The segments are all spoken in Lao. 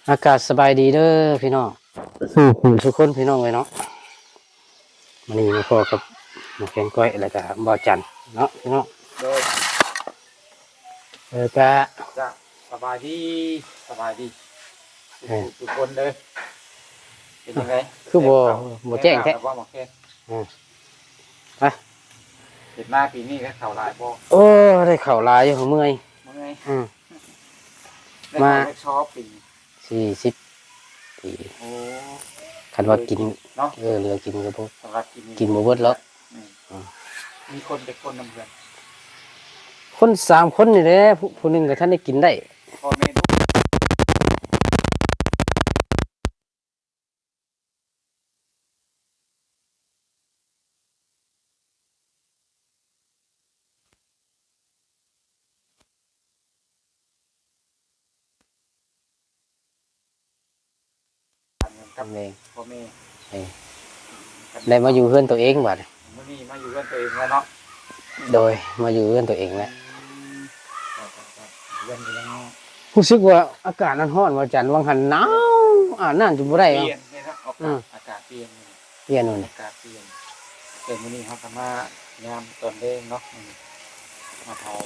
ອາກາດສະບາຍດີເດີພີ່ນ້ອງ ສູ່ຜູ້ສູ່ຄົນພີ່ນ້ອງເອີຍເນາະ. ມື້ນີ້ມາພໍ້ກັບໝໍແຄນກ້ອຍ ແລ້ວກະບ່າວຈັນເນາະພີ່ນ້ອງ. ໂດຍ ເອີ ກະ ກະສະບາຍດີ ສະບາຍດີ ເອີ ທຸກຄົນເດີ. ເປັນຈັ່ງໃດ? ຄືບໍ່ ບໍ່ແຈ້ງແທ້ ໄດ້ຂ່າວແລ້ວບໍ່ໝໍແຄນ? ອືມ ຮະ ເຮັດນາປີນີ້ໄດ້ເຂົ້າຫຼາຍບໍ່? ໂອ້ ໄດ້ເຂົ້າຫຼາຍຢູ່ ເມື່ອຍ ເມື່ອຍ. ອືມ ໄດ້ເຂົ້າ ມາ ຈັກຊອບປີນີ້? ສີ່ສິບປີ. ໂອ້ ຄັນວ່າກິນເນາະ ເອີ ເຫຼືອກິນກໍບໍ່ ສຳລັບກິນນີ້ ກິນບໍ່ເບິດຫຼອກ. ອືມ ອືມ ມີຄົນຈັກຄົນນຳເຮືອນ? ຄົນສາມຄົນນີ້ແຫຼະ ຜູ້ ຜູ້ໜຶ່ງກໍທັນໄດ້ກິນໄດ້ ພໍ່ແມ່ລູກ. ກັບແມ່ ພໍ່ແມ່ ເອີ ໄດ້ມາຢູ່ເຮືອນຕົວເອງບາດນີ້. ມື້ນີ້ມາຢູ່ເຮືອນຕົວເອງແລ້ວເນາະ? ໂດຍ ມາຢູ່ເຮືອນຕົວເອງແລ້ວ. ອືມ ເຮືອນກໍຍັງ ຮູ້ສຶກວ່າອາກາດມັນຮ້ອນວ່າຈັນ ວ່າງຫັ້ນໜາວ ອາບນ້ຳຈົນບໍ່ໄດ້. ປ່ຽນເດ້ເນາະ ອາກາດ ອືມ ອາກາດປ່ຽນ. ປ່ຽນ ອາກາດປ່ຽນ. ແຕ່ມື້ນີ້ເຮົາກໍມາຍາມຕອນແລງເນາະ ມາເຜົາ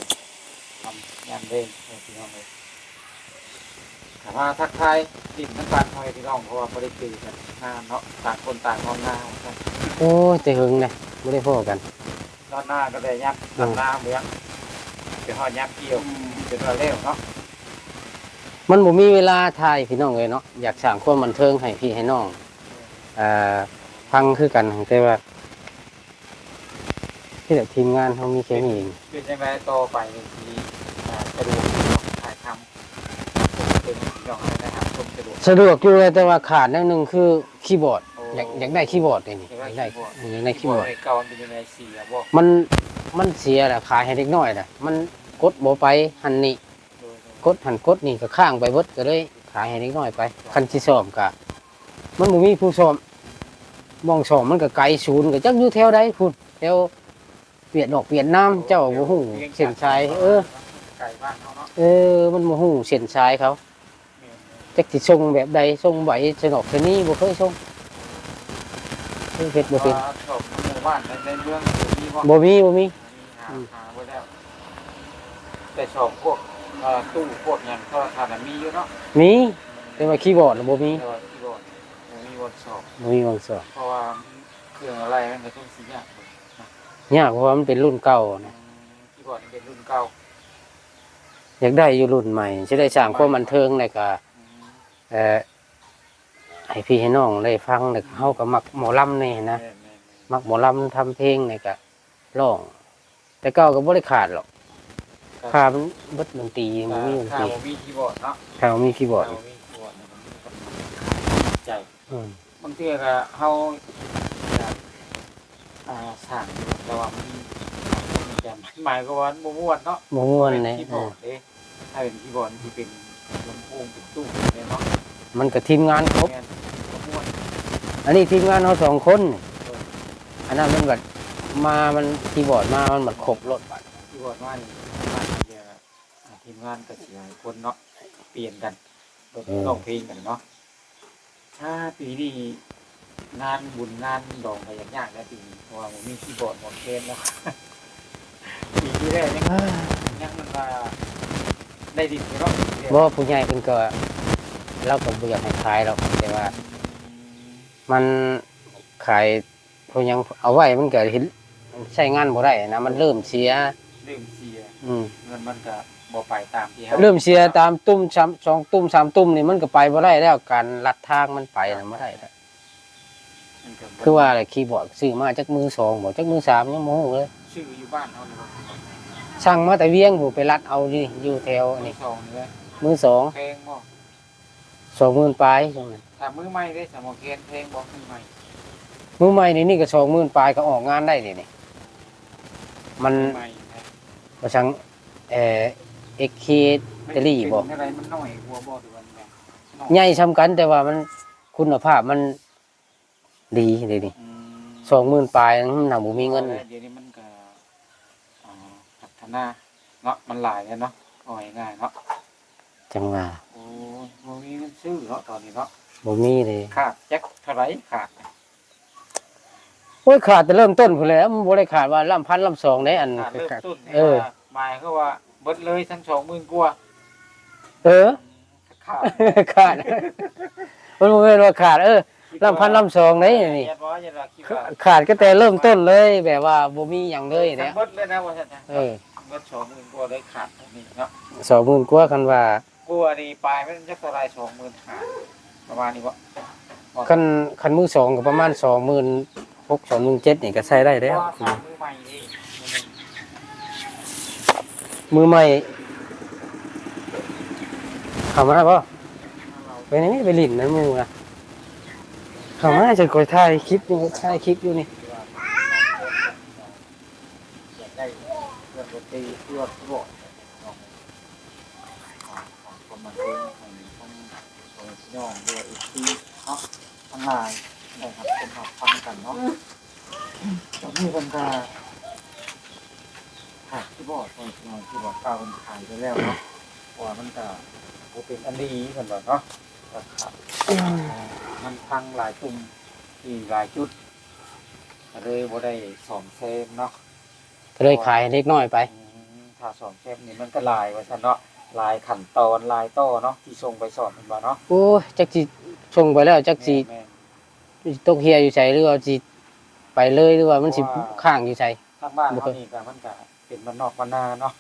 ທຳຍາມແລງໃຫ້ພີ່ນ້ອງເອີຍ. ກໍມາທັກທາຍຫຼິ້ນນຳກັນພໍ່ແມ່ພີ່ນ້ອງ ເພາະວ່າບໍ່ໄດ້ເຈີກັນນານເນາະ ຕ່າງຄົນຕ່າງນອນນາວ່າຊັ້ນ. ໂອ້ຍ ແຕ່ເຫິງແລ້ວບໍ່ໄດ້ພໍ້ກັນ. ນອນນາກໍໄດ້ຍາມ ອືມ ນາເມືອງ ໄປຮອດຍາມກ່ຽວ ອືມ ຈົນວ່າແລ້ວເນາະ. ມັນບໍ່ມີເວລາຖ່າຍພີ່ນ້ອງເອີຍເນາະ ຢາກສ້າງຄວາມບັນເທີງໃຫ້ພີ່ໃຫ້ນ້ອງ ເອີ ຟັງຄືກັນ ແຕ່ວ່າ ທີ່ແບບທີມງານເຮົາມີແຄ່ນີ້ເອງ. ເປັນຈັ່ງໃດຕໍ່ໄປນີ້ ຊິ ອ່າ ສະດວກເນາະ ຖ່າຍທຳ ເປັນພີ່ນ້ອງໄດ້ຮັບຊົມສະດວກ? ສະດວກຢູ່ ແຕ່ວ່າຂາດແນວໜຶ່ງຄືຄີບອດ. ໂອ້ ຢາກ ຢາກໄດ້ຄີບອດເດນີ້ ຢາກໄດ້ ຢາກໄດ້ຄີບອດ ຢາກໄດ້ຄີບອດ. ຄີບອດເກົ່າມັນເປັນຈັ່ງໃດ ເສຍບໍ່? ມັນ ມັນເສຍແຫຼະ ຂາຍໃຫ້ເດັກນ້ອຍແຫຼະ ມັນກົດບໍ່ໄປຫັ້ນນີ້. ໂດຍ ໂດຍ ກົດຫັ້ນກົດນີ້ກໍຄ້າງໄປເບິດ ກໍເລີຍຂາຍໃຫ້ເດັກນ້ອຍໄປ. ຄັນຊິສ້ອມກໍ ມັນບໍ່ມີຜູ້ສ້ອມ ໝ່ອງສ້ອມມັນກໍໄກ ສູນກໍຈັກຢູ່ແຖວໃດພຸ້ນ ແຖວຫວຽດນອກຫວຽດນາມ. ໂອ້ ເຈົ້າບໍ່ຮູ້ເສັ້ນຊາຍ. ເອີ ໄກບ້ານເຮົາເນາະ. ເອີ ມັນບໍ່ຮູ້ເສັ້ນຊາຍເຂົາ. ແມ່ນໆ ຈັກຊິສົ່ງແບບໃດ ສົ່ງໃບສະໜອກຊະນີ ບໍ່ເຄີຍສົ່ງ ເຮັດບໍ່ເປັນ. ວ່າສອບໝູ່ບ້ານໃນ ໃນເມືອງບໍ່ມີບໍ່? ບໍ່ມີ ບໍ່ມີ. ຫາ ອືມ ຫາບໍ່ໄດ້. ແຕ່ສອບພວກ ເອີ ຕູ້ພວກຫຍັງໂທລະທັດນະມີຢູ່ເນາະ? ມີ ແຕ່ວ່າຄີບອດນະບໍ່ມີ. ແຕ່ວ່າຄີບອດບໍ່ມີບ່ອນສອບ ບໍ່ມີບ່ອນສອບ ເພາະວ່າເຄື່ອງອາໄລມັນກໍຄົງຊິຍາກເນາະ. ຍາກ ເພາະວ່າມັນເປັນລຸ້ນເກົ່ານະ. ອືມ ຄີບອດເປັນລຸ້ນເກົ່າ. ຢາກໄດ້ຢູ່ລຸ້ນໃໝ່ ຊິໄດ້ສ້າງຄວາມບັນເທີງ ແລ້ວກໍ ອືມ ເອີ ໃຫ້ພີ່ໃຫ້ນ້ອງໄດ້ຟັງ ແລ້ວເຮົາກໍມັກໝໍລຳແດ່ນະ. ແມ່ນໆໆ ມັກໝໍລຳ ທຳເພງ ແລ້ວກໍຮ້ອງ. ແຕ່ເກົ່າກໍບໍ່ໄດ້ຂາດຫຼອກ ຂາດ ຂາດມັນເບິດດົນຕີ ບໍ່ມີດົນຕີ ຖ້າບໍ່ມີຄີບອດເນາະ ຖ້າບໍ່ມີຄີບອດ ຖ້າບໍ່ມີຄີບອດ ໃຈ ອືມ ບາງເທື່ອກໍເຮົາ ອ່າ ສ້າງຢູ່ ແຕ່ວ່າມັນ ມັນຈະ ໝາຍຄວາມວ່າມັນບໍ່ມ່ວນເນາະ ບໍ່ມ່ວນເດ້ ເອີ ເດ້. ຖ້າເປັນຄີບອດມັນຊິເປັນລຳໂພງ ເປັນຕູ້ແມ່ນເນາະ ມັນກໍທີມງານຄົບ ແມ່ນ ກໍມ່ວນ. ອັນນີ້ທີມງານເຮົາສອງຄົນ ເອີ ອັນນັ້ນມັນບັດມາ ມັນຄີບອດມາ ມັນບັດຄົບໂລດບັດ. ຄີບອດມານີ້ ມາເທື່ອ ອ່າ ທີມງານກໍຊິຫຼາຍຄົນເນາະ ປ່ຽນກັນ ເອີ ຮ້ອງເພງກັນເນາະ. ອ່າ ປີນີ້ງານບຸນງານດອງກໍຍາກໆແລ້ວປີນີ້ ເພາະວ່າບໍ່ມີຄີບອດໝໍແຄນເນາະ. ປີທີ່ແລ້ວຍັງ ຍັງມັນວ່າໄດ້ດິນຢູ່ເນາະ. ບໍ່ ຜູ້ໃຫຍ່ເພິ່ນກໍ ລາວກໍບໍ່ຢາກໃຫ້ຂາຍດອກ ແຕ່ວ່າ ອືມ ມັນຂາຍ ເພາະຫຍັງ ເອົາໄວ້ມັນກໍເຮັດ ໃຊ້ງານບໍ່ໄດ້ນະ ມັນເລີ່ມເສຍ ເລີ່ມເສຍ ອືມ ເງິນມັນກໍບໍ່ໄປຕາມທີ່ເຮົາ ເລີ່ມເສຍຕາມຕຸ່ມ ສາມ ສອງຕຸ່ມ ສາມຕຸ່ມນີ້ ມັນກໍໄປບໍ່ໄດ້ແລ້ວ ການລັດທາງມັນໄປນະ ບໍ່ໄດ້ແລ້ວ. ມັນກໍບໍ່ ຄືວ່າແຫຼະ ຄີບອດຊື້ມາຈັກມືສອງບໍ່ ຈັກມືສາມ ຍັງບໍ່ຮູ້ເລີຍ. ຊື້ຢູ່ບ້ານເຮົານີ້ບໍ່? ສັ່ງມາແຕ່ວຽງພຸ້ນ ໄປລັດເອົາຢູ່ ຢູ່ແຖວນີ້ ມືສອງນີ້ແຫຼະ ມືສອງ. ແພງບໍ່? ສອງໝື່ນປາຍຊ່ວງນັ້ນ. ຖ້າມືໃໝ່ເດ້ ສາວໝໍແຄນ ແພງບໍ່ມືໃໝ່? ມືໃໝ່ນີ້ ນີ້ກໍສອງໝື່ນປາຍ ກໍອອກງານໄດ້ເດນີ້. ມັນ ມືໃໝ່ນະ ວ່າຊັ້ນ ເອີ ເອັກເຄ ແບັດເຕີຣີບໍ່? ມັນເປັນແນວໃດ ມັນນ້ອຍກວ່າບໍ່ ຫຼືວ່າແບບນ້ອຍ? ໃຫຍ່ສ່ຳກັນ ແຕ່ວ່າມັນຄຸນນະພາບມັນດີເດນີ້. ອືມ ສອງໝື່ນປາຍ ມັນຫາບໍ່ມີເງິນ. ດຽວນີ້ມັນກໍ ອ່າ ພັດທະນາ ເນາະ ມັນຫຼາຍແລ້ວເນາະ ເວົ້າງ່າຍໆເນາະ. ຈັ່ງວ່າ ໂອ້ຍ ບໍ່ມີເງິນຊື້ເນາະ ຕອນນີ້ເນາະ ບໍ່ມີເດ້. ຂາດຈັກເທົ່າໃດ ຂາດ? ໂອ້ຍ ຂາດແຕ່ເລີ່ມຕົ້ນພຸ້ນແຫຼະ ມັນບໍ່ໄດ້ຂາດວ່າລ້ານພັນລ້ານສອງເດ້. ອັນ ຂາດເລີ່ມຕົ້ນນີ້ ເອີ ວ່າ ໝາຍຄືວ່າເບິດເລີຍທັງສອງໝື່ນກວ່າ. ເອີ ຂາດ ຂາດ ມັນບໍ່ແມ່ນວ່າຂາດ ເອີ ລ້ານພັນລ້ານສອງເດ້ນີ້. ຂາດກໍແຕ່ເລີ່ມຕົ້ນເລີຍ ແບບວ່າບໍ່ມີຫຍັງເລີຍເດ້ ເບິດເລີຍນະ ວ່າຊັ້ນນະ. ເອີ ເບິດສອງໝື່ນກວ່າເລີຍ ຂາດຕົງນີ້ເນາະ ສອງໝື່ນກວ່າ. ຄັນວ່າ ກວ່ານີ້ປາຍມັນຈັກເທົ່າໃດ ສອງໝື່ນຫ້າ ປະມານນີ້ບໍ່? ຄັນ ຄັນມືສອງກໍປະມານສອງໝື່ນຫົກ ສອງໝື່ນເຈັດນີ້ກໍໃຊ້ໄດ້ແລ້ວ. ມືໃໝ່ເດ້ ມືໃໝ່ ເຂົ້າມາບໍ່? ໄປນີ້ ໄປຫຼິ້ນນຳໝູ່ນະ ເຂົ້າມາ. ຈັ່ງຂ້ອຍຖ່າຍຄລິບຢູ່ ຖ່າຍຄລິບຢູ່ນີ້ ຢາກໄດ້ເຄື່ອງດົນຕີທີ່ວ່າຄີບອດເນາະ. ອ່າ ຂອງຄົນມາເຊີງໃຫ້ທັງພໍ່ແມ່ພີ່ນ້ອງ ຫຼືວ່າເອັຟຊີເນາະ ທັງຫຼາຍໄດ້ຮັບຊົມຮັບຟັງກັນເນາະ. ຕອນນີ້ເພິ່ນກະຂາຍຄີບອດ ພໍ່ແມ່ພີ່ນ້ອງ ຄີບອດເກົ່າເພິ່ນຂາຍໄປແລ້ວເນາະ ເພາະວ່າມັນກະບໍ່ເປັນອັນດີເພິ່ນວ່າເນາະ. ກະຂາຍ ມັນພັງຫຼາຍຈຸ່ມ ທີ່ຫຼາຍຈຸດ ກະເລີຍບໍ່ໄດ້ສ້ອມແຊມເນາະ ກະເລີຍຂາຍໃຫ້ເດັກນ້ອຍໄປ. ອືມ ຖ້າສອງແຄມນີ້ມັນກໍຫຼາຍວ່າຊັ້ນເນາະ ຫຼາຍຂັ້ນຕອນຫຼາຍຕໍ່ເນາະ ທີ່ສົ່ງໄປສອນແມ່ນບໍ່ເນາະ? ໂອ້ຍ ຈັກຊິສົ່ງໄປແລ້ວ ຈັກຊິ ແມ່ນໆ ຊິຕົກເຮ່ຍຢູ່ໃສ ຫຼືວ່າຊິໄປເລີຍ ຫຼືວ່າມັນຊິ ເພາະວ່າ ຄ້າງຢູ່ໃສ. ທາງບ້ານເຮົານີ້ກໍມັນກໍເປັນບ້ານນອກບ້ານນາເນາະ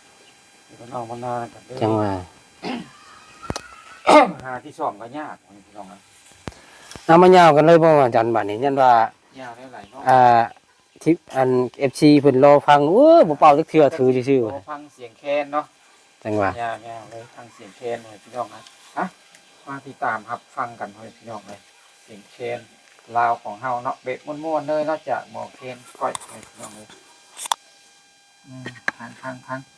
ເປັນບ້ານນອກບ້ານນາກັນເລີຍ ຈັ່ງວ່າ ຫາທີ່ສ້ອມກໍຍາກ ພີ່ນ້ອງເອີຍ. ເອົາ ມາຍາວກັນເລີຍບໍ່ອາຈານ ບາດນີ້ ຢ້ານວ່າ ຍາວແນວໃດເນາະ? ອ່າ ທີ່ອັນ ເອັຟຊີ ເພິ່ນລໍຟັງ ໂອ້ ບໍ່ເປົ່າຈັກເທື່ອ ຖືຊື່ໆ ລໍຟັງສຽງແຄນເນາະ ຈັ່ງວ່າ ຍາວໆເລີຍ ຟັງສຽງແຄນເລີຍພີ່ນ້ອງນະ. ອ່ະ ມາຕິດຕາມຮັບຟັງກັນເລີຍພີ່ນ້ອງເອີຍ ສຽງແຄນລາວຂອງເຮົາເນາະ ແບບມ່ວນໆເລີຍເນາະ ຈາກໝໍ້ແຄນກ້ອຍເລີຍພີ່ນ້ອງເອີຍ. ອືມ ຟັງໆໆ.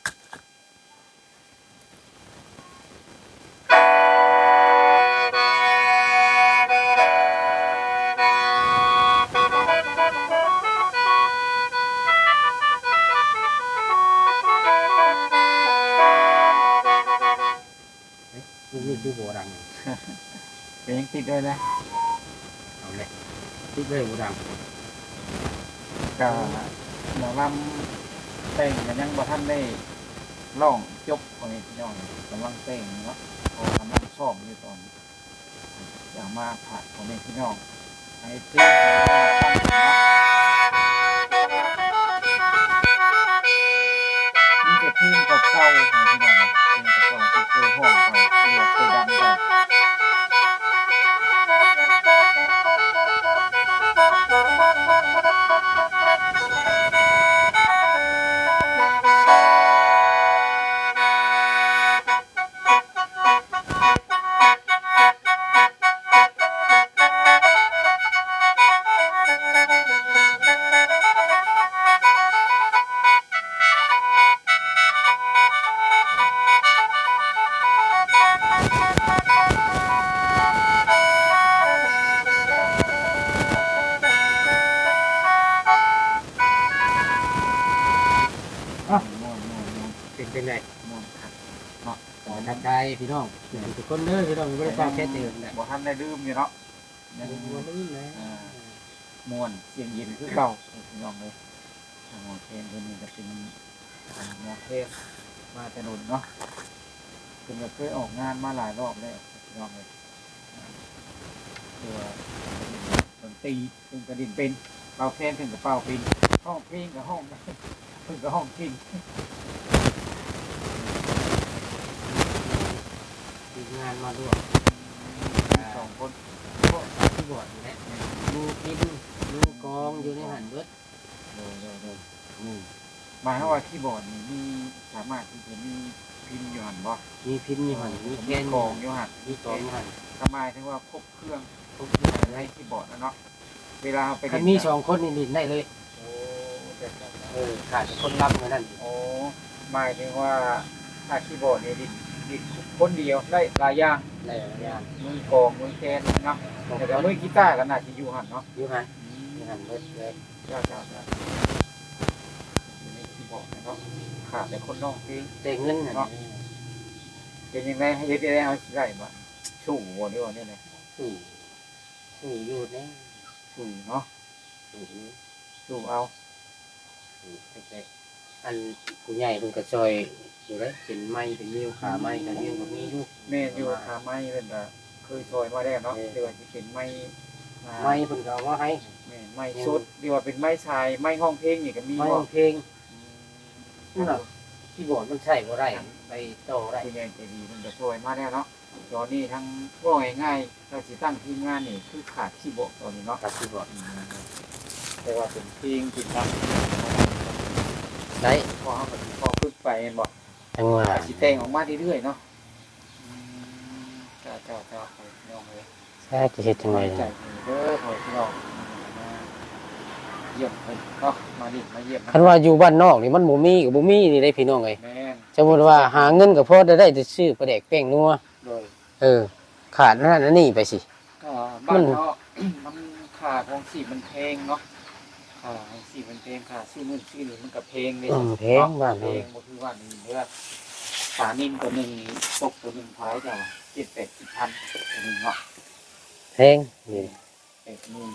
ເອີ ລູກນີ້ຄືບໍ່ດັງ ເປັນຫຍັງຕິດໄວ້ແລ້ວ ເອົາແຫຼະ ຕິດໄວ້ບໍ່ດັງ. ກະໝໍລຳແຕ່ງກໍຍັງບໍ່ທັນໄດ້ຮ້ອງຈົບ ພໍ່ແມ່ພີ່ນ້ອງ ກຳລັງແຕ່ງຢູ່ເນາະ ເພາະກຳລັງຊ້ອມຢູ່ຕອນນີ້ ຈະເອົາມາຝາກພໍ່ແມ່ພີ່ນ້ອງ ໃຫ້ເອັຟຊີ ມີແຕ່ເພງເກົ່າໆ ໃຫ້ພີ່ນ້ອງ ເພງເກົ່າໆ ທີ່ເຄີຍຮ້ອງໄປ ທີ່ວ່າເຄີຍດັງໄປ. ອ້າວ ມ່ວນໆໆ ເປັນຈັ່ງໃດ? ມ່ວນຄັກເນາະ. ຂໍທັກທາຍພີ່ນ້ອງ ແມ່ນ ທຸກໆຄົນເດີພີ່ນ້ອງ ບໍ່ໄດ້ປາກແຊດເດີນະ ບໍ່ທັນໄດ້ລືມຢູ່ເນາະ ຍັງ ບໍ່ລືມນະ ອ່າ ມ່ວນສຽງເຢັນຄືເກົ່າພີ່ນ້ອງເອີຍ. ໝໍແຄນເພິ່ນນີ້ກໍເປັນ ອ່າ ໝໍແຄນມາແຕ່ດົນເນາະ ເພິ່ນກໍເຄີຍອອກງານມາຫຼາຍຮອບແລ້ວພີ່ນ້ອງເອີຍ. ຕົວະ ດົນຕີ ເພິ່ນກະຫຼິ້ນເປັນ ເປົ່າແຄນເພິ່ນກະເປົ່າເປັນ ຮ້ອງເພງກະຮ້ອງໄດ້ ເພິ່ນກະຮ້ອງເກັ່ງ. ທີມງານມາລວມ ມີສອງຄົນ ພວກສາຍຄີບອດນີ້ແຫຼະ ແມ່ນ ມີພິນ ມີກອງຢູ່ໃນຫັ້ນເບິດ. ໂດຍໆໆ ອືມ ໝາຍຄວາມວ່າຄີບອດນີ້ມີ ສາມາດທີ່ຈະມີພິນຢູ່ຫັ້ນບໍ່? ມີພິນຢູ່ຫັ້ນ ມີແຄນ ມີກອງຢູ່ຫັ້ນ ມີກອງຢູ່ຫັ້ນ ກໍໝາຍເຖິງວ່າຄົບເຄື່ອງ ຄົບເຄື່ອງໃນຄີບອດນະເນາະ. ເວລາເຮົາໄປຫຼິ້ນ ຄັນມີສອງຄົນນີ້ຫຼິ້ນໄດ້ເລີຍ. ໂອ້ ແບບນັ້ນ ເອີ ຂາດແຕ່ຄົນລຳເທົ່ານັ້ນ. ໂອ້ ໝາຍເຖິງວ່າຖ້າຄີບອດນີ້ຫຼິ້ນ ຫຼິ້ນຄົນດຽວໄດ້ຫຼາຍຢ່າງ ໄດ້ຫຼາຍຢ່າງ ມືກອງ ມືແຄນເນາະ ແລ້ວກໍມືກີຕາກໍໜ້າຊິຢູ່ຫັ້ນເນາະ. ຢູ່ຫັ້ນ ອືມ ຢູ່ຫັ້ນເບິດເລີຍ. ເຈົ້າໆໆ ຢູ່ໃນຄີບອດເນາະ. ຂາດແຕ່ຄົນຮ້ອງເພງ ແຕ່ເງິນຫັ້ນ ເນາະ ເປັນຈັ່ງໃດ ເຮັດຈັ່ງໃດເຮົາຊິໄດ້ບາດ ສູ້ບໍ່ ຫຼືວ່າແນວໃດ? ສູ້ ສູ້ຢູ່ແດ່ ສູ້ເນາະ ສູ້ຢູ່ ສູ້ເອົາ ສູ້ແທ້ໆ ອັນຜູ້ໃຫຍ່ເພິ່ນກໍຊ່ອຍຢູ່ເດ້ ເປັນໄມ້ເປັນນິ້ວ ຂາໄມ້ຂານິ້ວກໍມີຢູ່ ແມ່ນຢູ່ ຂາໄມ້ເພິ່ນກໍເຄີຍຊ່ອຍມາແລ້ວເນາະ ແມ່ນ ຫຼືວ່າຊິເປັນໄມ້ ອ່າ ໄມ້ເພິ່ນກໍເອົາມາໃຫ້ ແມ່ນ ໄມ້ສົດ ຫຼືວ່າເປັນໄມ້ສາຍ ໄມ້ຮ້ອງເພງນີ້ກໍມີ ໄມ້ຮ້ອງເພງ ອືມ ນັ້ນນະ ຄີບອດມັນໃຊ້ບໍ່ໄດ້ ໄປຕໍ່ບໍ່ໄດ້ ຜູ້ໃຫຍ່ໃຈດີເພິ່ນກໍຊ່ອຍມາແລ້ວເນາະ ຕອນນີ້ທັງ ເວົ້າງ່າຍໆ ຖ້າຊິຕັ້ງທີມງານນີ້ ຄືຂາດຄີບອດຕອນນີ້ເນາະ ຂາດຄີບອດ ອືມ ແຕ່ວ່າເປັນເພງເປັນຫຍັງ ໄດ້ ພໍເຮົາກໍຊິພໍຝຶກໄປແມ່ນບໍ່? ຈັ່ງວ່າ ກໍຊິແຕ່ງອອກມາເລື້ອຍໆເນາະ ອືມ ເຈົ້າໆໆ ພີ່ນ້ອງເອີຍ ແທ້ ຈະເຮັດຈັ່ງໃດ ໃຈດີເດີພໍ່ພີ່ນ້ອງ ມາຢ້ຽມເພິ່ນເນາະ ມາຫຼິ້ນມາຢ້ຽມ ຄັນວ່າຢູ່ບ້ານນອກນີ້ມັນບໍ່ມີກໍບໍ່ມີນີ້ເດ້ພີ່ນ້ອງເອີຍ ແມ່ນ ສົມມຸດວ່າຫາເງິນກໍພໍໄດ້ ໄດ້ແຕ່ຊື້ປາແດກແປ້ງນົວ ໂດຍ ເອີ ຂາດອັນນັ້ນອັນນີ້ໄປຊິ ກໍ ມັນ ບ້ານເຮົາ ມັນຄ່າຄອງຊີບມັນແພງເນາະ ຄ່າຄອງຊີບມັນແພງ ຄ່າຊື້ນັ້ນຊື້ນີ້ມັນກໍແພງເດ້ ເອີ ແພງ ເນາະ ບ້ານເຮົາ ແພງ ບໍ່ຄືບ້ານອື່ນເດີ ປານິນໂຕໜຶ່ງນີ້ ຕົກໂຕໜຶ່ງເທົ່າໃດເຈົ້າວ່າ ເຈັດແປດສິບພັນໂຕໜຶ່ງເນາະ ແພງ ເອີ ແປດໝື່ນ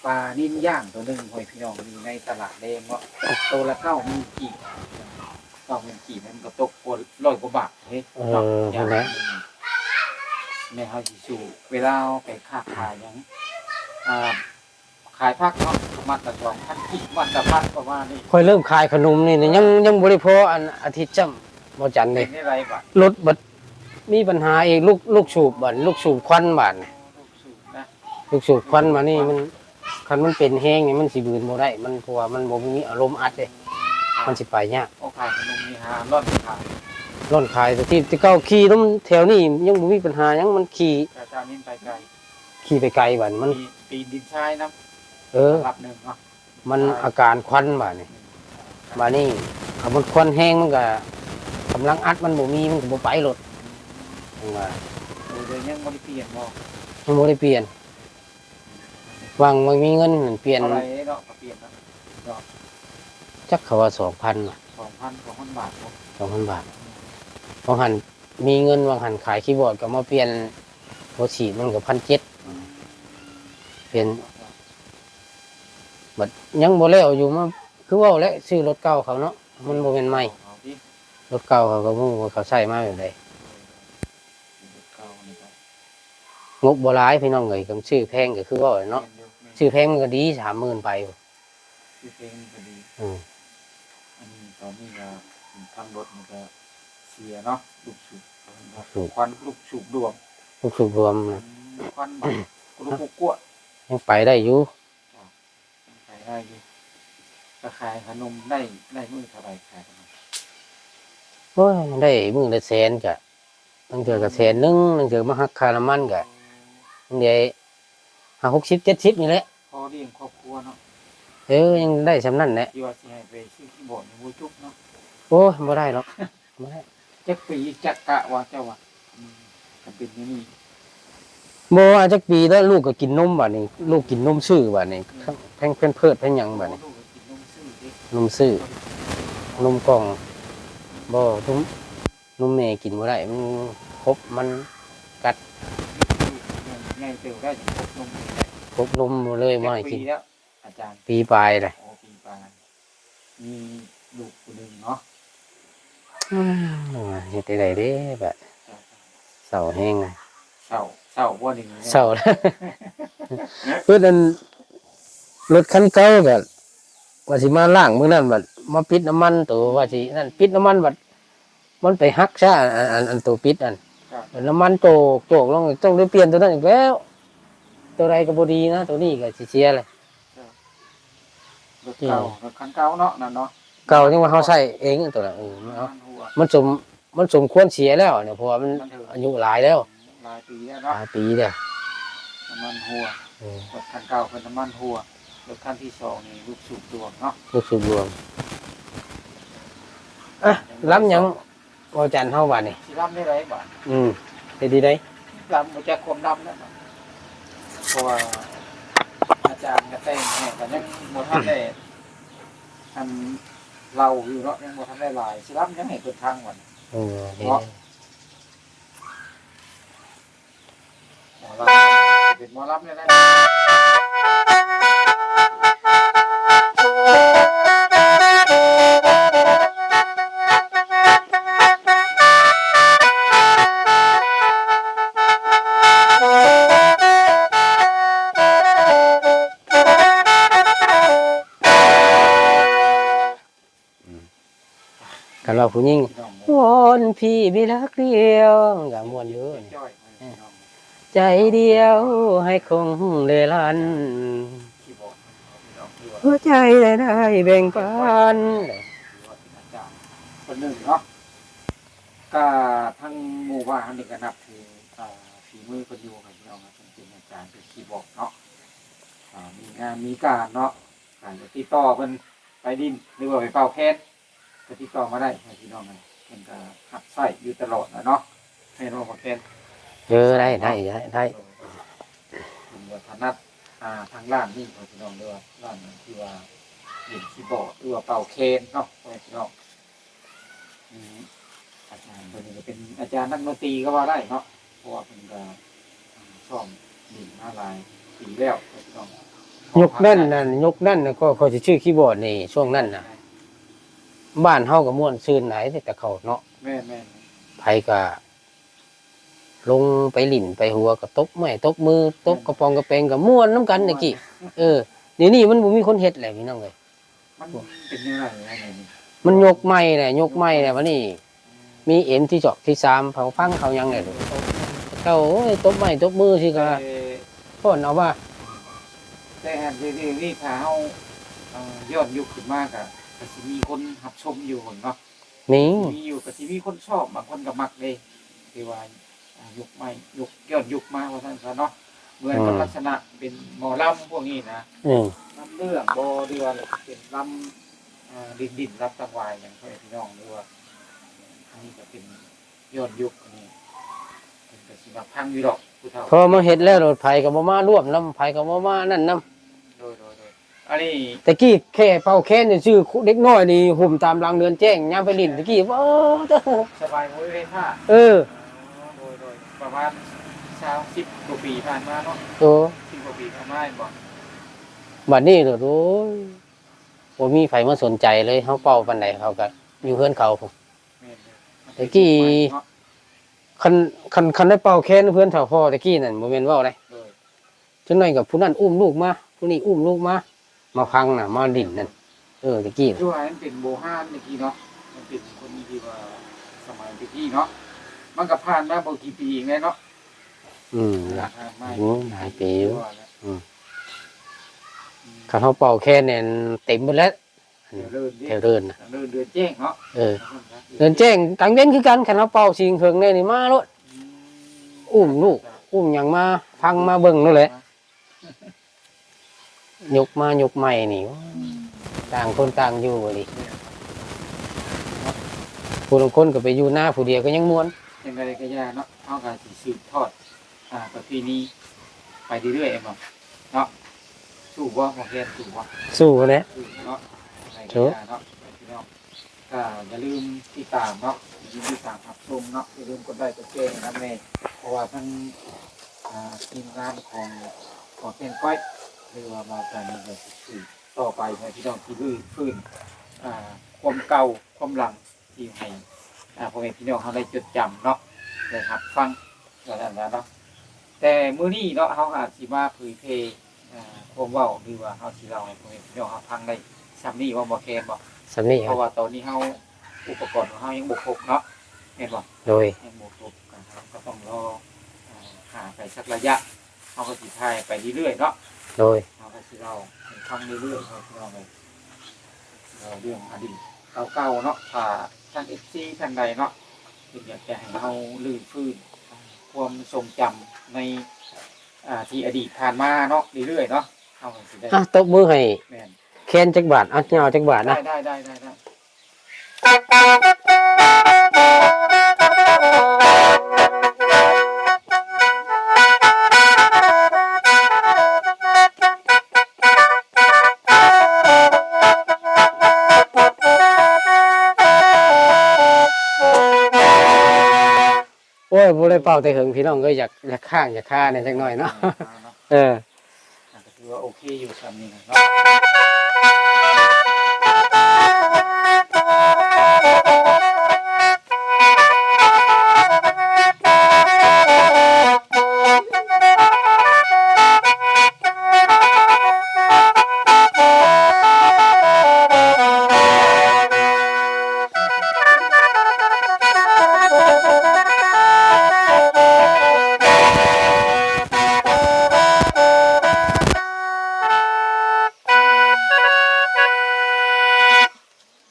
ປານິນຍ່າງໂຕໜຶ່ງ ພໍ່ພີ່ນ້ອງ ຢູ່ໃນຕະຫຼາດແດງເນາະ ໂຕລະເກົ້າໝື່ນກີບ ເກົ້າໝື່ນກີບ ມັນກໍຕົກກວ່າຮ້ອຍກວ່າບາດເດ້ ເອີ ເນາະ ຢ່າງໜຶ່ງ ແມ່ນເຮົາຊິສູ້ ເວລາເຮົາໄປຄ້າຂາຍຫຍັງ ອ່າ ຂາຍຜັກເນາະ ມັດລະສອງພັນກີບ ມັດລະພັນ ປະມານນີ້ ຂ້ອຍເລີ່ມຂາຍຂະໜົມນີ້ ຍັງ ຍັງບໍ່ໄດ້ພໍອັນອາທິດຊ້ຳ ບໍ່ຈັນເດ້ ເປັນຈັ່ງໃດບາດ ລົດບັດມີບັນຫາອີກ ລູກ ລູກສູບບາດ ລູກສູບຄວັນບາດນີ້ ລູກສູບນະ ລູກສູບຄວັນມານີ້ມັນ ຄັນມັນເປັນແຮງນີ້ມັນຊິບືນບໍ່ໄດ້ ມັນ ເພາະວ່າມັນບໍ່ມີອາລົມອັດເດ້ ມັນຊິໄປຍາກ ອອກຂາຍຂະໜົມນີ້ຫາລ່ອນຂາຍ ລ່ອນຂາຍ ແຕ່ທີ່ ແຕ່ເກົ່າຂີ່ນຳແຖວນີ້ຍັງບໍ່ມີບັນຫາຫຍັງ ມັນຂີ່ ແຕ່ເຈົ້ານີ້ໄປໄກ ຂີ່ໄປໄກບາດນີ້ມັນ ຕີນດິນຊາຍນຳ ເອີ ລະດັບໜຶ່ງເນາະ ມັນອາການຄວັນບາດນີ້ ບາດນີ້ຄັນມັນຄວັນແຮງມັນກະ ກຳລັງອັດມັນບໍ່ມີ ມັນກະບໍ່ໄປໂລດ ຈັ່ງວ່າ ໂດຍ ຍັງບໍ່ໄດ້ປ່ຽນບໍ່? ຍັງບໍ່ໄດ້ປ່ຽນ ຫວັງວ່າມີເງິນຫັ້ນປ່ຽນ ເທົ່າໃດເນາະ ກໍປ່ຽນເນາະ ເນາະ ຈັກເຂົາວ່າສອງພັນຫວາ ສອງພັນ ສອງພັນບາດບໍ່? ສອງພັນບາດ ຫວ່າງຫັ້ນມີເງິນ ຫວ່າງຫັ້ນຂາຍຄີບອດກໍມາປ່ຽນຫົວສີດມັນກໍພັນເຈັດ ອືມ ປ່ຽນ ບັດຍັງບໍ່ແລ້ວຢູ່ ມາ ຄືເວົ້າແຫຼະ ຊື້ລົດເກົ່າເຂົາເນາະ ມັນບໍ່ແມ່ນໃໝ່ ເອົາຕິ ລົດເກົ່າເຂົາກໍບໍ່ຮູ້ວ່າເຂົາໃຊ້ມາແບບໃດ ລົດເກົ່ານີ້ກໍ ງົບບໍ່ຫຼາຍພີ່ນ້ອງເອີຍ ຄັນຊື້ແພງກໍຄືເວົ້າແຫຼະເນາະ ແມ່ນຢູ່ ແມ່ນ ຊື້ແພງມັນກໍດີ ສາມໝື່ນ ໄປ ຊື່ເພງນີ້ກໍດີ ອືມ ອັນນີ້ຕອນນີ້ກໍທາງລົດນີ້ກໍເສຍເນາະ ລູກສູບ ສູບ ຄວັນ ລູກສູບລວມ ລູກສູບລວມ ອືມ ຄວັນບັກ ກຸລຸກຸກົວ ຍັງໄປໄດ້ຢູ່ ໄປໄດ້ຢູ່ ກໍຂາຍຂະໜົມໄດ້ ໄດ້ມື້ເທົ່າໃດຂາຍຂະໜົມ? ໂອ້ຍ ໄດ້ມື້ລະແສນ ກະ ລາງເທື່ອກໍແສນໜຶ່ງ ລາງເທື່ອມາຫັກຄ່ານ້ຳມັນກໍ ມັນໄດ້ຫ້າຫົກສິບເຈັດສິບນີ້ແຫຼະ ພໍລ້ຽງຄອບຄົວເນາະ ເອີ ຍັງໄດ້ສ່ຳນັ້ນແຫຼະ ທີ່ວ່າຊິໃຫ້ໄປຊື້ຄີບອດນີ້ບໍ່ຈຸກເນາະ ໂອ້ຍ ບໍ່ໄດ້ດອກ ບໍ່ໄດ້ ຈັກປີ ຈັກກະວ່າເຈົ້າວ່າ ອືມ ຄັນເປັນແນວນີ້ ບໍ່ວ່າຈັກປີແລ້ວ ລູກກໍກິນນົມບາດນີ້ ລູກກິນນົມຊື່ບາດນີ້ ແພງ ແພມເພີດ ແພງຫຍັງບາດນີ້ ໂອ້ ລູກກໍກິນນົມຊື່ເດ້ ນົມຊື່ ບໍ່ໄດ້ກິນນົມ ນົມກ່ອງ ບໍ່ ນົມ ນົມແມ່ກິນບໍ່ໄດ້ ມັນຄົບ ມັນກັດ ໃຫຍ່ເຕີບແລ້ວ ຄົບນົມເລີຍ ຄົບນົມເລີຍ ບໍ່ໃຫ້ກິນ ຈັກປີແລ້ວ ອາຈານ ປີປາຍແຫຼະ ໂອ້ ປີປາຍ ມີລູກຜູ້ໜຶ່ງເນາະ ອືມ ເຮັດຈັ່ງໃດເດ້ບາດ ເສົ້າແຮງ ເສົ້າ ເສົ້າບໍ່ນີ້ ເສົ້າ ເພິ່ນອັນ ລົດຄັນເກົ່າກໍວ່າຊິມາລ້າງມື້ນັ້ນ ບັດມາປິດນ້ຳມັນໂຕ ວ່າຊິນັ້ນ ປິດນ້ຳມັນ ບັດ ມັນໄປຫັກຊະ ອັນ ອັນ ອັນໂຕປິດນັ້ນ ນ້ຳມັນໂຕກໂຈກລົງ ຕ້ອງໄດ້ປ່ຽນໂຕນັ້ນອີກແລ້ວ ໂຕໃດກໍບໍ່ດີນະ ໂຕນີ້ກໍຊິເສຍແຫຼະ ລົດເກົ່າ ລົດຄັນເກົ່າເນາະ ນັ້ນເນາະ ເກົ່າ ຍັງວ່າເຮົາໃຊ້ເອງໂຕນັ້ນ ເອີ ມັນ ມັນສົມ ມັນສົມຄວນເສຍແລ້ວ ເພາະວ່າມັນອາຍຸຫຼາຍແລ້ວ ຫຼາຍປີແລ້ວເນາະ ຫຼາຍປີແລ້ວ ນ້ຳມັນຮົ່ວ ເອີ ລົດຄັນເກົ່າເພິ່ນນ້ຳມັນຮົ່ວ ລົດຄັນທີສອງນີ້ລູກສູບລວມເນາະ ລູກສູບລວມ ອ່ະ ລຳຫຍັງ ເວົ້າຈັນເຮົາບາດນີ້ ຊິລຳແນວໃດບາດ ອືມ ເຮັດດີໃດ ລຳບໍ່ຈັກຄວາມລຳແລ້ວ ເພາະວ່າອາຈານກໍແຕ່ງໃຫ້ ກໍຍັງບໍ່ທັນໄດ້ ອັນ ເລົ່າຢູ່ເນາະ ຍັງບໍ່ທັນໄດ້ຫຼາຍ ຊິລຳຍັງໃຫ້ເພິ່ນຟັງບັດນີ້ ເອີ ເນາະ ເປັນໝໍລຳແນວໃດ? ອືມ ຄັນວ່າຜູ້ຍິງ ວອນພີ່ມີລັກດຽວ ມັນກະມ່ວນຢູ່ ຈ້ອຍໆ ໃຈດຽວໃຫ້ຄົງເລີຍລັນ ຫົວໃຈໄດ້ ໄດ້ແບ່ງປັນ ຖືວ່າເປັນອາຈານຄົນໜຶ່ງເນາະ ກະທັງໝູ່ບ້ານເຮົານີ້ກະນັບຖື ອ່າ ຝີມືເພິ່ນຢູ່ ໃຫ້ພີ່ນ້ອງເພິ່ນເປັນອາຈານ ເປັນຄີບອດເນາະ ອ່າ ມີງານມີການເນາະ ກະຕິດຕໍ່ເພິ່ນ ໄປຫຼິ້ນ ຫຼືວ່າໄປເປົ່າແຄນ ກະຕິດຕໍ່ມາໄດ້ໃຫ້ພີ່ນ້ອງ ເພິ່ນກະຮັບໃຊ້ຢູ່ຕະຫຼອດແຫຼະເນາະ ແມ່ນບໍ່ ໝໍແຄນ? ເອີ ໄດ້ ໄດ້ ໄດ້ ໄດ້ ໂດຍ ໂດຍ ເພິ່ນກະຖະໜັດ ອ່າ ທາງດ້ານນີ້ ພໍ່ແມ່ພີ່ນ້ອງ ຫຼືວ່າດ້ານທີ່ວ່າຫຼິ້ນຄີບອດ ຫຼືວ່າເປົ່າແຄນເນາະ ພໍ່ແມ່ພີ່ນ້ອງ ອືມ ອາຈານເພິ່ນກະເປັນອາຈານນັກດົນຕີກະວ່າໄດ້ເນາະ ເພາະວ່າເພິ່ນກະ ອືມ ຊ້ອມຫຼິ້ນມາຫຼາຍປີແລ້ວ ພີ່ນ້ອງ ຍຸກນັ້ນນັ້ນ ຍຸກນັ້ນນະ ກໍຂ້ອຍຊິຊື້ຄີບອດນີ້ ຊ່ວງນັ້ນນະ ບ້ານເຮົາກະມ່ວນຊື່ນຫຼາຍເດ້ ແຕ່ເກົ່າເນາະ ແມ່ນໆ ໃຜກະລົງໄປຫຼິ້ນໄປຫົວ ກະຕົບໄມ້ຕົບມື ຕົບກະປອງກະແປງ ກະມ່ວນນຳກັນແຕ່ກີ້ ເອີ ດຽວນີ້ມັນບໍ່ມີຄົນເຮັດແລ້ວ ພີ່ນ້ອງເອີຍ ມັນເປັນແນວໃດແນວນີ້? ມັນຍົກໃໝ່ແຫຼະ ຍົກໃໝ່ແຫຼະ ບາດນີ້ ອືມ ມີເອັມທີສອງທີສາມ ເຂົາຟັງເຂົາຫຍັງແຫຼະ ເຂົາ ໂອ້ຍ ຕົບໄມ້ຕົບມືຊິກະ ເອີ ຟ້ອນເອົາວ່າ ແຕ່ຫາກດຽວນີ້ຖ້າເຮົາ ເອີ ຍ້ອນຍຸກຂຶ້ນມາກະ ກະຊິມີຄົນຮັບຊົມຢູ່ເນາະ ມີ ມີຢູ່ ກະຊິມີຄົນຊອບ ບາງຄົນກະມັກເດ້ ທີ່ວ່າ ອ່າ ຍຸກໃໝ່ ຍຸກ ຍ້ອນຍຸກມາວ່າຊັ້ນຊະເນາະ ເໝືອນກັບ ອືມ ລັກສະນະເປັນໝໍລຳພວກນີ້ນະ ອືມ ລຳເລື່ອງບໍ່ ຫຼືວ່າເປັນລຳ ອ່າ ດິ້ນໆ ລຳຕັງຫວາຍຫຍັງ ພໍ່ແມ່ພີ່ນ້ອງ ຫຼືວ່າ ອັນນີ້ກະເປັນຍ້ອນຍຸກ ອັນນີ້ເພິ່ນກະຊິມັກຟັງຢູ່ດອກ ຜູ້ເຖົ້າ ພໍມາເຮັດແລ້ວໂລດ ໃຜກະບໍ່ມາຮ່ວມນຳ ໃຜກະບໍ່ມານັ້ນນຳ ໂດຍໆໆ ອັນນີ້ ແຕ່ກີ້ແຄ່ເປົ່າແຄນຊື່ໆ ເດັກນ້ອຍນີ້ຫຸ້ມຕາມຫຼັງເດືອນແຈ້ງ ຍາມໄປຫຼິ້ນແຕ່ກີ້ ໂອ້ ສະບາຍບໍ່ມີເວລາ ເອີ ໂດຍໆ ປະມານຊາວ ສິບກວ່າປີຜ່ານມາເນາະ ໂອ້ ສິບກວ່າປີຜ່ານມາແມ່ນບໍ່? ບັດນີ້ໂລດ ໂອ້ຍ ບໍ່ມີໃຜມາສົນໃຈເລີຍ ເຮົາເປົ່າປານໃດເຂົາກະຢູ່ເຮືອນເຂົາພຸ້ນ ແມ່ນໆ ແຕ່ກີ້ ຄັນ ຄັນ ຄັນໄດ້ເປົ່າແຄນເຮືອນເຖົ້າພໍ່ແຕ່ກີ້ນັ້ນ ບໍ່ແມ່ນເວົ້າເດ້ ໂດຍ ຈັກໜ້ອຍກະຜູ້ນັ້ນອຸ້ມລູກມາ ຜູ້ນີ້ອຸ້ມລູກມາ ມາຟັງນະ ມາຫຼິ້ນນັ້ນ ເອີ ແຕ່ກີ້ ຄືວ່າມັນເປັນໂບຮານແຕ່ກີ້ເນາະ ມັນເປັນຄົນທີ່ວ່າສະໄໝແຕ່ກີ້ເນາະ ມັນກະຜ່ານມາບໍ່ກີ່ປີເອງເນາະ ອືມ ລະ ຜ່ານມາ ໂອ້ ຫຼາຍປີຢູ່ ອືມ ອືມ ຄັນເຮົາເປົ່າແຄນແໜ້ນເຕັມເບິດແລ້ວ ແຖວເດີ່ນເດ້ ແຖວເດີ່ນນະ ເດີ່ນ ເດີ່ນແຈ້ງເນາະ ເອີ ເດີ່ນແຈ້ງ ກາງເວັນຄືກັນ ຄັນເຮົາເປົ່າສິງເຫິງແນ່ນີ້ມາໂລດ ອືມ ອຸ້ມລູກ ອຸ້ມຫຍັງມາຟັງມາເບິ່ງໂລດແຫຼະ ຍຸກມາຍຸກໃໝ່ນີ້ ຕ່າງຄົນຕ່າງຢູ່ອີ່ຫຼີ ຜູ້ລາງຄົນກະໄປຢູ່ນາຜູ້ດຽວກະຍັງມ່ວນ ຈັ່ງໃດກະຢ່າເນາະ ເຮົາກະຊິສືບທອດ ອ່າ ປະເພນີໄປເລື້ອຍໆ ແມ່ນບໍ່ເນາະ ສູ້ບໍ່ ໝໍແຄນ ສູ້ບໍ່ ສູ້ແຫຼະ ສູ້ເນາະ ໃດກະຢ່າເນາະ ພີ່ນ້ອງ ກະຢ່າລືມຕິດຕາມເນາະ ຢ່າລືມຕິດຕາມຮັບຊົມເນາະ ຢ່າລືມກົດໄລ້ກົດແຊໃຫ້ນຳແດ່ ເພາະວ່າທັງ ອ່າ ທີມງານຂອງ ຂອງແຕ່ງກ້ອຍ ຫຼືວ່າມາຕານີ້ກະຊິສືບຕໍ່ໄປໃຫ້ພີ່ນ້ອງທີ່ຮື້ຟື້ນ ອ່າ ຄວາມເກົ່າຄວາມຫຼັງ ທີ່ໃຫ້ ອ່າ ພໍ່ແມ່ພີ່ນ້ອງເຮົາໄດ້ຈົດຈຳເນາະ ໄດ້ຮັບຟັງ ວ່າຊັ້ນຊະເນາະ ແຕ່ມື້ນີ້ເນາະ ເຮົາອາດຊິມາເຜີຍແຜ່ ອ່າ ຄວາມເວົ້າ ຫຼືວ່າເຮົາຊິເລົ່າໃຫ້ພໍ່ແມ່ພີ່ນ້ອງເຮົາຟັງໄດ້ຊ່ຳນີ້ບໍ່ ໝໍແຄນບໍ່? ຊ່ຳນີ້ ເພາະວ່າຕອນນີ້ເຮົາ ອຸປະກອນຂອງເຮົາຍັງບໍ່ຄົບເນາະ ແມ່ນບໍ່? ໂດຍ ຍັງບໍ່ຄົບ ກະ ເຮົາກະຕ້ອງລໍ ອ່າ ຫາໄປສັກໄລຍະ ເຮົາກະຊິຖ່າຍໄປເລື້ອຍໆເນາະ ໂດຍ ເຮົາກະຊິເລົ່າໃຫ້ຟັງເລື້ອຍໆເນາະ ພີ່ນ້ອງເອີຍ ເອີ ເລື່ອງອະດີດເກົ່າໆເນາະ ຖ້າທາງເອັຟຊີທາງໃດເນາະ ເພິ່ນຢາກຈະໃຫ້ເຮົາຮື້ຟື້ນຄວາມຊົງຈຳໃນ ອ່າ ທີ່ອະດີດຜ່ານມາເນາະ ເລື້ອຍໆເນາະ ເຮົາກະຊິໄດ້ ອ່ະ ຕົບມືໃຫ້ ແມ່ນ ແຄນຈັກບາດ ເອົາ ຍາວຈັກບາດນະ ໄດ້ໆໆໆ ໂອ້ຍ ບໍ່ໄດ້ເປົ່າແຕ່ເຫິງ ພີ່ນ້ອງເອີຍ ຢາກ ຢາກຄ້າງຢາກຄາແດ່ຈັກໜ້ອຍເນາະ ເອີ ອ່າ ກໍຖືວ່າໂອເຄຢູ່ຊ່ຳນີ້ນະເນາະ.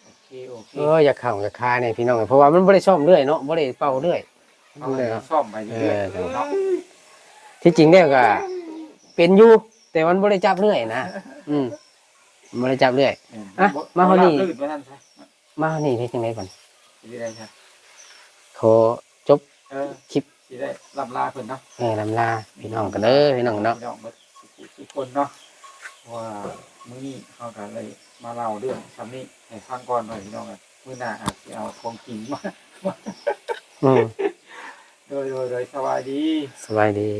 ໂອເຄ ໂອເຄ ເອີ ຢາກເຂົ້າຢາກຄາແດ່ພີ່ນ້ອງ ເພາະວ່າມັນບໍ່ໄດ້ຊ້ອມເລື້ອຍເນາະ ບໍ່ໄດ້ເປົ່າເລື້ອຍ ເອົາໃຫ້ ເອີ ຊ້ອມໄປເລື້ອຍໆ ເອີ ເນາະ. ທີ່ຈິງແລ້ວກໍເປັນຢູ່ ແຕ່ມັນບໍ່ໄດ້ຈັບເລື້ອຍນະ ອືມ ບໍ່ໄດ້ຈັບເລື້ອຍ ແມ່ນ ອ່ະ ບໍ່ ມາຮອດນີ້ ບໍ່ລາບລື່ນວ່າຊັ້ນຊະ ມາຮອດນີ້ເຮັດຈັ່ງໃດບັດນີ້ ເຮັດຈັ່ງໃດຊະ ຂໍຈົບ ເອີ ຄລິບ ຊິໄດ້ລ່ຳລາເພິ່ນເນາະ ເອີ ລ່ຳລາພີ່ນ້ອງກັນເດີ ພີ່ນ້ອງເນາະ ພີ່ນ້ອງເບິດທຸກຜູ້ທຸກຄົນເນາະ ເພາະວ່າມື້ນີ້ເຮົາກໍໄດ້ມາເລົ່າເລື່ອງຊ່ຳນີ້ໃຫ້ຟັງກ່ອນເນາະ ພີ່ນ້ອງເອີຍ ມື້ໜ້າອາດຊິເອົາຂອງຈິງມາ ອືມ ໂດຍ ໂດຍ ໂດຍ ສະບາຍດີ ສະບາຍດີ.